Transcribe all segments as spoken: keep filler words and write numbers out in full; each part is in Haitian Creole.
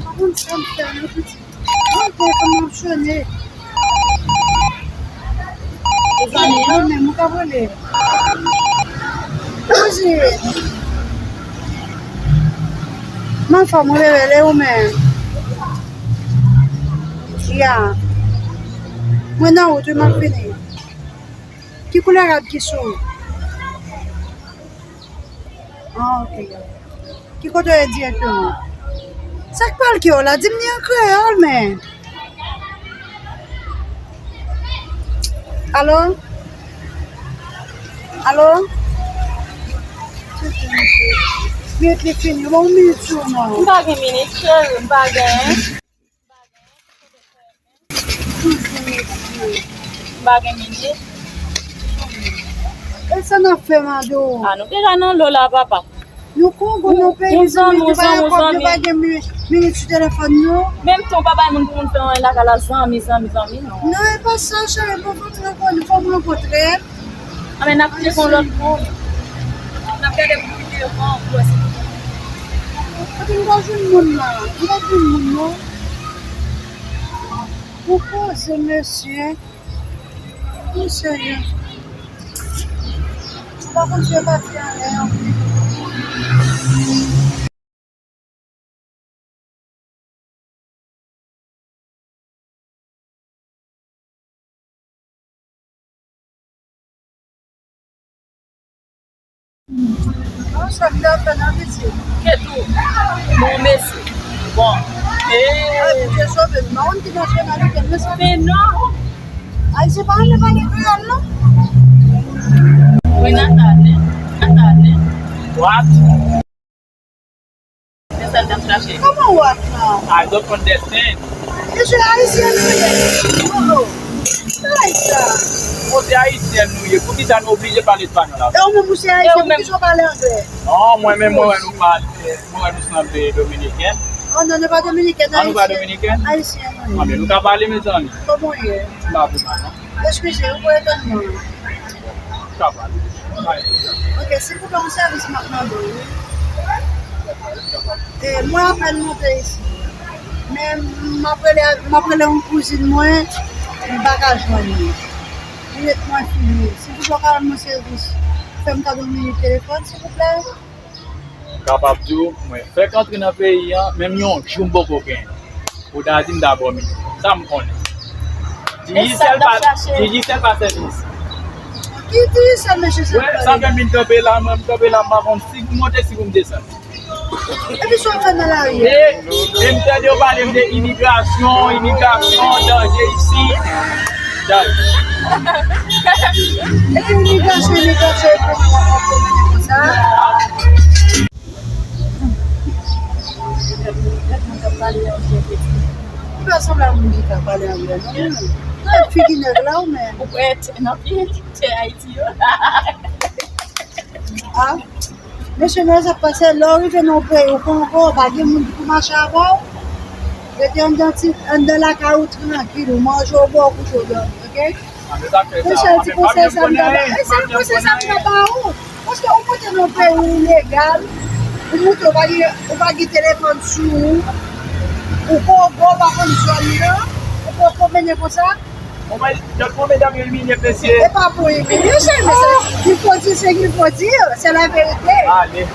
Pa konn sa m fè non pitit. Mwen telefòn nan ap sone. Mezanmi, mwen menm ou ka rele. Kouzin. Mwen anfòm, ou rele ou menm. Ya. Mwen nan wout wi, m ap vini. Ki koulè rad ki sou ou? Ah, ok. Ki kote w ye dirèkteman? Sa k pral ke w la? Di m li an kreyòl, men. Alo? Alo? Minit li fini. Bon, minit sou non. M pa gen minit, cheri, m pa gen. M pa gen minit. E sa n ap fè, Mado? A, nou deja nan lo la, papa. Nou Kongo, nou peyi, zanmi, nou pa gen kòb, nou pa gen mi-, minit sou telefòn nou. Menm tan w pa bay moun pou moun fè anyen lakay la, zanmi, zanmi, zanmi, non. Non, e pa sa, cheri, bon, fò m rankontre, fò m rankontre. A, men n ap tcheke yon lòt moun. N ap gade pou videyo an, pou wè si. Kote m ta jwenn moun la? M pa jwenn moun, non. Ou poze, mesye. Ou serye. Ou pa konn si yo pati anlè an. Bon, sa k ta fè nan pitit? Ketou, bon, mesi. Bon. Ay, Bondye sove m. Mawon ki nan fè nan lekel, mesi. Men non. Ay, se pa ann pale kreyòl, non? Wi, Nathan, hein? Nathan, hein? What? Se sa l t ap chache. Kòman what la? I don't understand. Mesye ayisyen nou ye. Oh, oh. Sa sa? Bon, se ayisyen nou ye. Poukisa nou oblije pale espanyòl avè w? E ou menm ou se ayisyen, poukisa w pale anglè? Non, mwen menm, mwen wè nou pale, mwen wè nou sanble dominiken. Oh non, nou pa dominiken, nou pa dominiken? Ayisyen nou ye. Anben, nou ka pale, mezanmi. Kòman w ye? M pa pi mal, non. Eskize, ou pran etònman. Kapab. Ok, silvouplè, yon sèvis m ap mande w, wi. E, mwen apèn monte isi. Men m ap rele, m ap rele yon kouzin mwen, m pa ka jwenn li. Minit mwen fini. Silvouplè, ou ka rann mwen sèvis. Fè m kado yon minit telefòn, silvouplè. Kapab di w, mwen fèk antre nan peyi an, menm yon jou m poko genyen. Ou ta di m ta ba w minit. Sa m konnen. Digicel pa, Digicel pa sèvis. Ki Digicel, mesye, sa? Wè, sa fè m vin kanpe la, mwen, m kanpe la, m pa konn si pou m monte, si pou m desann. Epi sa w fè nan lari a? E, e m tande yo pale m de imigrasyon, imigrasyon, danje isi. Danje. Epi imigrasyon, imigrasyon, epi w ap pwomennen konsa. Ou pa sanble a moun ki ka pale anglè, non? Nan figi nèg la, ou menm. Ou prèt nan pye tè Ayiti yo. Ah. Mesye, men sa k pase, lè w rive nan yon peyi, ou pa ankò, pa gen moun ki pou mache avè w. Rete anndan ti, anndan lakay ou trankil, ou manje, ou bwè, ou kouche, ou dòmi, ok? Sèl ti konsèy sa m ta ba, e sèl konsèy sa m ta ba ou. Paske ou moute nan yon peyi ilegal, ou moute, ou pa gen, ou pa gen telefòn sou ou, ou Kongo, ou pa konn zòn nan, ou pran pwomennen konsa. Ou pa, donk, konbyen dam yo imilye, mesye? E pa pou imilye, cheri, men se, il faut dire ce qu'il faut dire, c'est la vérité. Ale.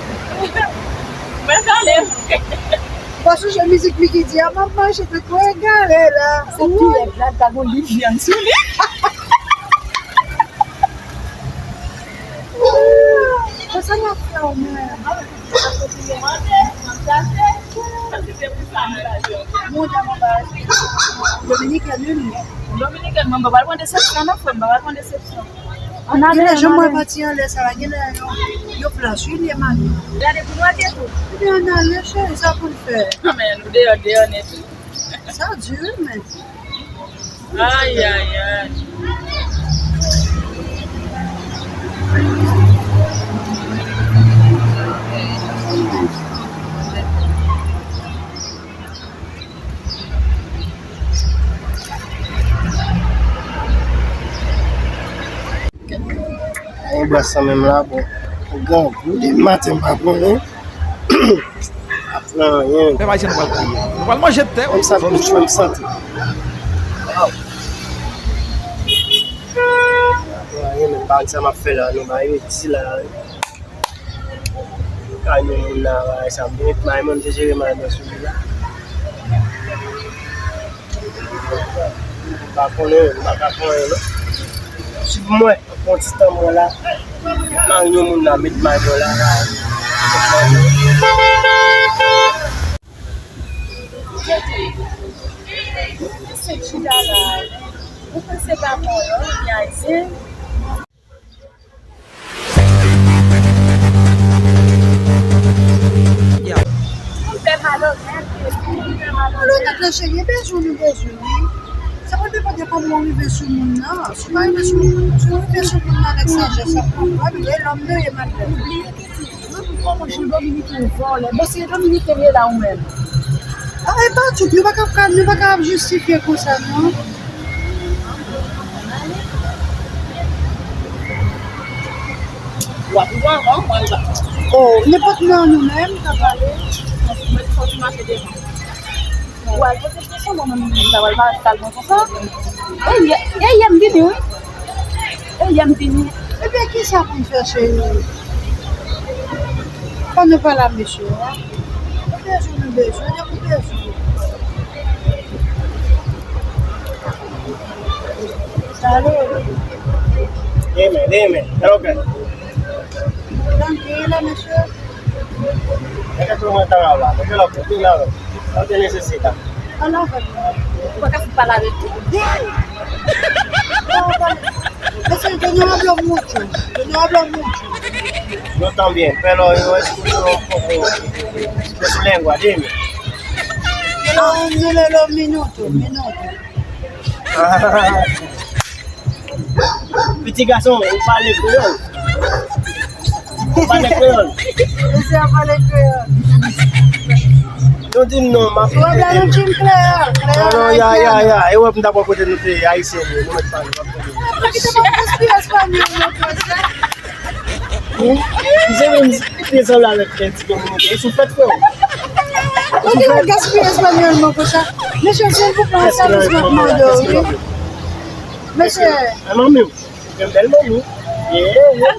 Mwen kale. Ou pa sonje mizik Mickey di a, m ap mache tankou egare la. Se pi rèd la, ta gon liv vyann sou li. Konsa n ap fè w menm. Monte anba. Dominikèn, wi, nou. Dominikèn, mwen pa pral pran desepsyon, non, frè m, pa pral pran desepsyon. Ann ale, genlè, jan mwen pati anlè sa la, genlè yo, yo flash, wi, li e mami. Gade pou nou ake tou. Ebyen, ann ale, cheri, sa pou n fè? Non, men nou deyò, deyò nèt wi. Sa di, wi, men. Ay, ay, ay. Yon bras sa menm la, bon, grangou de maten m pa pran, wi. Anyen. Pèp ayisyen nou pral kriye. Nou pral manje tè. Menm sa, menm, menm santi. Anyen, menm pa sa m ap fè la, non, bagay yo di la. Ka yon moun la, bagay sa, m te met may mwen, m te jere may mwen sou li la. M pa konnen, m pa ka fè anyen, non. Swiv mwen, pran ti tan mwen la. Nan yon moun la, met may mwen la, la. Mesye chita la. Ou panse pa bon, non, li ayisyen? Alò, tèt la cheri, e bezwen nou bezwen, wi. Sa pa depann de kòman w rive sou moun nan. Si w pa rive sou, si w rive sou moun nan avèk sajès, w ap konprann, e lòm nou ye, madanm. Mwen, pou kòman jan Dominiken vòlè? Bon, se Dominiken ye la ou menm? Ah, e pa tout, nou pa ka, nou pa ka ap jistifye konsa, non. W ap pran anvan, mwen, l pa. Oh, nenpòt nan nou menm, ka pale. Mwen, fò nou mache devan. Ou al poze kesyon, mwen menm, m ta pral pale sal mwen konsa. E yè, e yè m vini, wi. E yè m vini. Ebyen, kisa pou n fè, cheri? Fò nou pale a mesye a. Nou bezwen, nou bezwen, nou bezwen. Sa ale. Amen, amen. Ok. Tranquilo, mesye. Mete tou mwen tan la, mete lòt, mete la, lòt. Lòt te nesesita. Ala, ou pa ka fout pale avèk li. Mesye, yo no hablo mucho. Yo no hablo mucho. Yo también, pero yo escucho un poco de su lengua, dime. Yo no, no, no, minuto, minuto. Piti gason, ou pale kreyòl? Ou pale kreyòl? Mesye a pale kreyòl. Nou di m non, m ap... Wè, la nou di m kreyòl, kreyòl. Non, non, ya, ya, ayisyen. Ya. E wè, m t ap wè kote nou te ye, ayisyen, nou mèt pale, w ap tande. Mwen ki te pa gaspiye espanyòl mwen, konsa. Wi. Misye menm te sanble avèk yon ti dominiken. E sou fèt, frè. Ou te gaspiye espanyòl mwen konsa. Mesye, silvouplè, yon sèvis m ap mande w, wi. Mesye. Ay, manmi, ou gen bèl manmi. Yeah, yeah.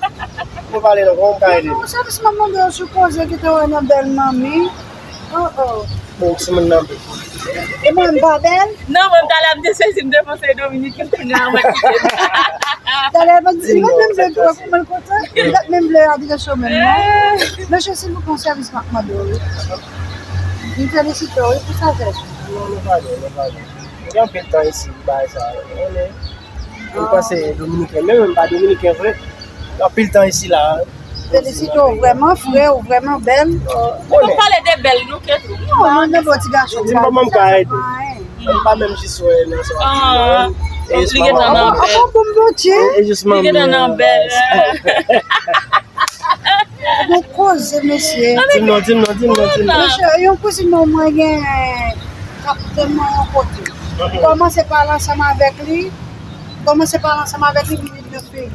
Mwen pale non, kòman m ka ede? Yon sèvis m ap mande w sou koze ki te wè nan bèl manmi. Oh, oh. Bon, si moun nan bèl. E mwen, m pa bèl? Non, mwen, talè m te sezi, m te panse Dominiken, kounye a mwen kite. Talè m di, li pa menm vle twò pou mwen kontan. Li pa menm vle adrese w menm, non. Mesye, silvouplè, yon sèvis m ap mande w, wi. M felisite w, wi, pou sajès ou. Non, non, pa gen, non, pa gen. Gen anpil tan isi, bagay sa yo. Mwen panse Dominiken, menm mwen pa Dominiken vre. Anpil tan isi la. Felisite w vrèman, frè, ou vrèman bèl. Bon, nou pale de bèl, nou ke tou. Non, mwen nan bon ti gason. Di m kòman m ka ede. Mwen pa menm jis wè nan sa w ap di. Ah, e jis li gentan nan bèl. Bon, bon, bon, Dye. E jis manmi. Li gentan nan bèl. Bon koze, mesye. Di m non, di m non, di m non, di m non. Mesye, yon kouzin mwen, mwen gen k ap tann mwen yon kote. Mhm. Kòmanse pale ansanm avèk li. Kòmanse pale ansanm avèk li, li vin nan peyi.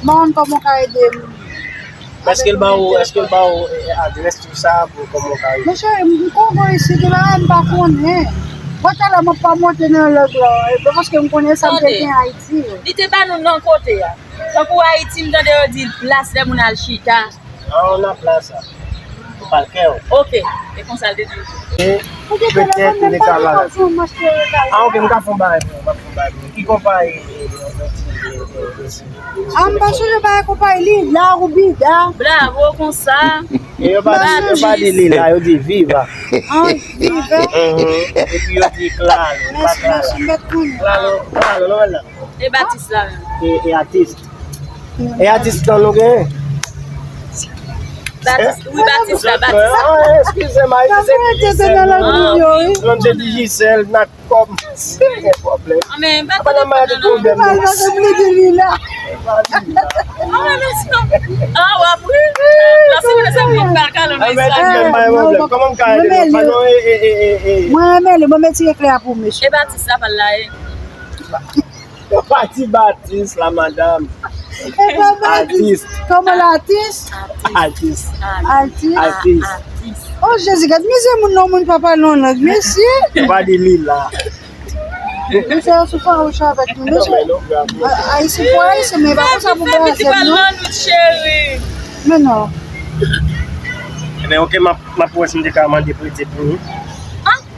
Manman, kòman w ka ede m? Èske l ba ou, èske l ba ou, eh, adrès, tou sa, pou kòman w ka ede? Mesye, m Kongo isit la, m pa konnen. Mwen, talè, mwen pa monte nan lòt la, e pa paske m konnen sa m te gen Ayiti. Li te ba nou non kote a. Tankou Ayiti, m tande yo di plas lè moun al chita. Ah, on a plaza. Ou pa l kè w. Ok. E konsa l te di. E petèt li ka la. Ah, ok, m ka fè yon bagay pou ou, m ap fè yon bagay pou ou. Ki konpayi, eh, eh, eh, eh, eh, ah, m pa sonje bagay konpayi li, la ou bida. Bravo, konsa. E yo pa di, yo pa di li la, yo di viva. Ah, viva. Mhm. Epi yo di klalo, e pa klalo. Mèsi, mèsi, m pa t konnen. Klalo, klalo, non, la. E Batis la menm. E, e atis. E atis lan nou genyen? Batis, wi, Batis la, Batis la. Ah, eskize m, a, eskize m, Digicel. Mwen se Digicel, n a kòb, se gen pwoblèm. Ah, men pa tande pwoblèm, non. Alhamdulillah. Ah, men mèsi, non. Ah, w ap ri. Mèsi, mèsi, mèsi, mèsi. Kòman m ka ede nou? Mwen renmen li, mwen mèt ti eklè pou mesye. E Batis la, pa l la, e. Yo pa di Batis la, madanm. Atis. Kòman la, atis? Atis. Atis. Atis. Oh, Jezi, gad mizè moun nan, moun pa pale yon lang, mesye. Yo pa di li la. Mesye, yo sou fawouch avèk nou, mesye. Ayisyen pou Ayisyen, men pa konsa pou Brazil, non. Men non. Ebyen, oke, m ap, m ap wè si m te ka mande prete pou nou.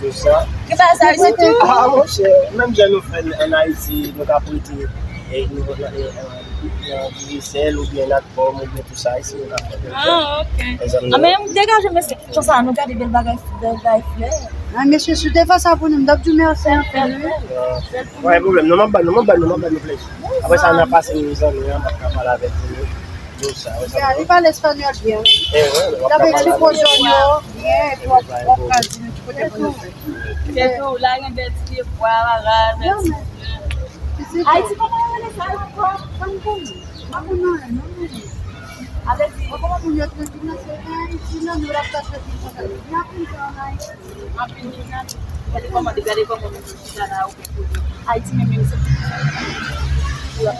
Tout sa. Ki bagay sa isit tou? Ah, monchè, menm jan nou fè l ann Ayiti, nou ka prete, e, nou, e, e, e, Digicel oubyen Natcom oubyen tout sa, isit nou ka fè. Ah, ok. Ah, men degaje, mesye. Konsa, nou gade bèl bagay, bèl bagay flè. Ah, mesye, si w te fè sa pou nou, m t ap di w mèsi anpil, wi. Pa gen pwoblèm. Non, m ap ba nou, m ap ba nou, m ap ba nou plezi. Apre sa, n a pase nou zanmi an, m ap ka pale avèk nou. Li pale espanyòl byen, wi. L ap eksplike w zòn yo byen, epi w ap, w ap ka di nou ki kote pou nou fè. Se tou, la gen bèl ti pyebwa, bagay, bèl ti. Ayiti, kòman yo rele sa yo ankò? Pa m konnen. Pa m konnen anyen, non, mwen. Avèk ou kòman moun yo trankil nan, se Ayiti, non, nou l ap ka trankil konsa. N ap vin fè ann Ayiti. Anpil moun nan, gade kòman, gade kòman moun chita la, oubyen kote. Ayiti menm, menm se. Se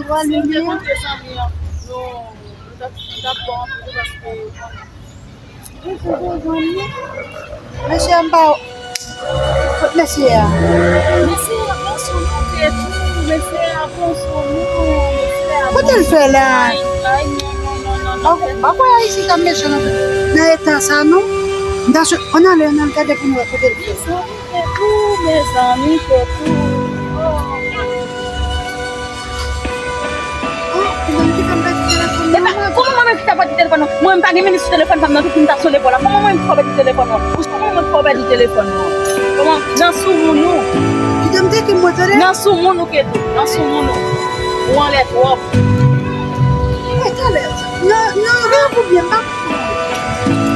mwen te konte zanmi an. Nou, nou t ap, nou t ap bon anpil paske Mesye a pa. Kot mesye a? Mesye a bon sou nou, tèt ou. Mesye a bon sou nou, mesye a bon sou nou. Kote l fè la? Ay, ay, non, non, non, non, non. Pa kwè Ayisyen ta mechan nan, nan eta sa, non. M ta sou, ann ale, ann al gade pou nou wè kote l fè. Tèt ou, mezanmi, tèt ou. Oh. Epa, kòman mwen menm ki ta pèdi telefòn nan? Mwen menm pa gen minit sou telefòn pa m nan, tou pou m ta sone pa w la. Kòman mwen menm ki fè w pèdi telefòn nan? Ou kòman mwen ki fè w pèdi telefòn nan? Kòman? Nan soumoun ou. Kite m teke mwen, tande? Nan soumoun ou, Ketou. Nan soumoun ou. Ou anlè twòp. E, talè, nan, nan rèv oubyen m pa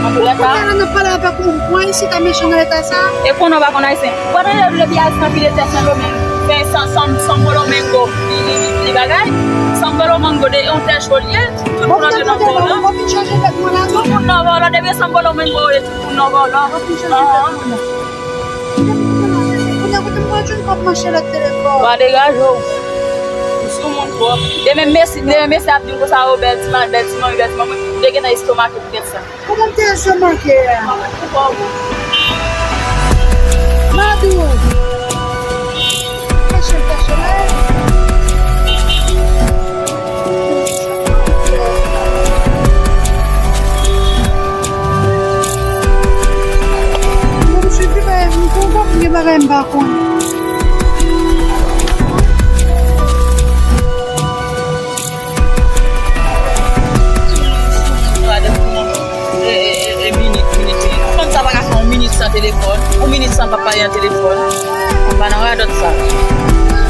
Pou kounye a la n ap pale avèk ou, pou Ayisyen ta mechan nan eta sa? E konnen w pa konn Ayisyen. Ou pa tande yo di depi Ayisyen anpile tè Sendomeng, fè San, San, Santo Domingo, li, li, li, li bagay. Santo Domingo de yon tè cho l ye, tout moun antre nan vòlò. Tout moun nan vòlò, depi Santo Domingo ye, tout moun nan vòlò. Anhan. Kounye a kote m pral jwenn kòb manchè lòt telefòn? Wa degaje w. Ou sou moun twòp. Demen Messi, demen Messi ap di m konsa, o bèl ti mal, bèl ti manmi, bèl ti manmi. Ou te gentan estomake poutèt sa. Kòman m te estomake a? Madou. Kache, kache la. Mwen, m swiv li, men m konprann gen bagay m pa konnen. E, e, e, e, minit, minit, minit. Fanm sa pa ka fè yon minit san telefòn, yon minit san pa pale nan telefòn. Ou pa nan radòt sa.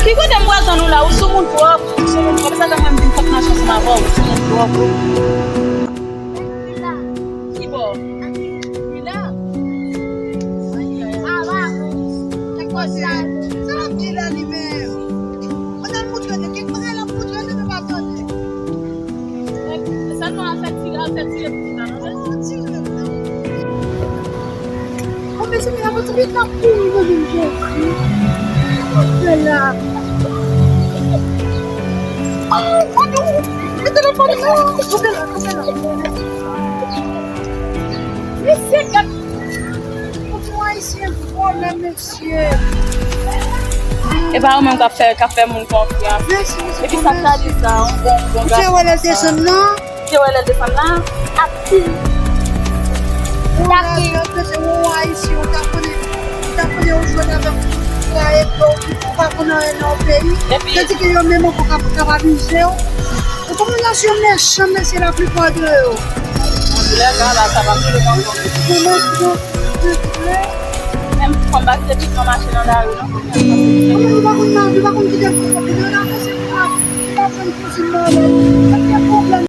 Ki kote m pral jwenn ou la? Ou sou moun twòp. Ou sou moun twòp. Se sa k fè mwen m vin fòk mache ansanm avè w. Ou sou moun twòp. Ki bò? Vila. Ay, ay, ay. Sa l ap di la li menm? Kote l moutre nou? Ki kote l ap moutre nou, nou pa tande? Sa nou a fè tire, a fè tire pou sa, non? Bon, mezanmi, la, mwen, tande, n ap kouri, mwen menm, Jezi. Sa l ap fè la? Oh, oh, non! Mete telefòn nan! Mete la, mete la. Mesye, gad. Ayisyen vòlè, mesye. E pa ou menm k ap fè, k ap fè moun konfyans. Epi sa k ta di sa, yon bon, bon gason. Ou te wè lè l desann nan? Ou te wè lè l desann nan? Ap di. Ou ta ki. Ou ta konnen, ou ta konnen ou jwenn avèk tout sa e tou, ou pa konn anyen nan yon peyi. Epi. Tandike yo menm ankò k ap, k ap abize w. Ou konprann nasyon mechan, mesye, laplipa de yo. Anpil èga la, sa pa touche m ankò. Menm fanm pa kite pitit nan mache nan lari, non. Ou pa konn, ou pa konn kite l pou kòpil yo la, men se pa, se pa fanm kousin nan, non.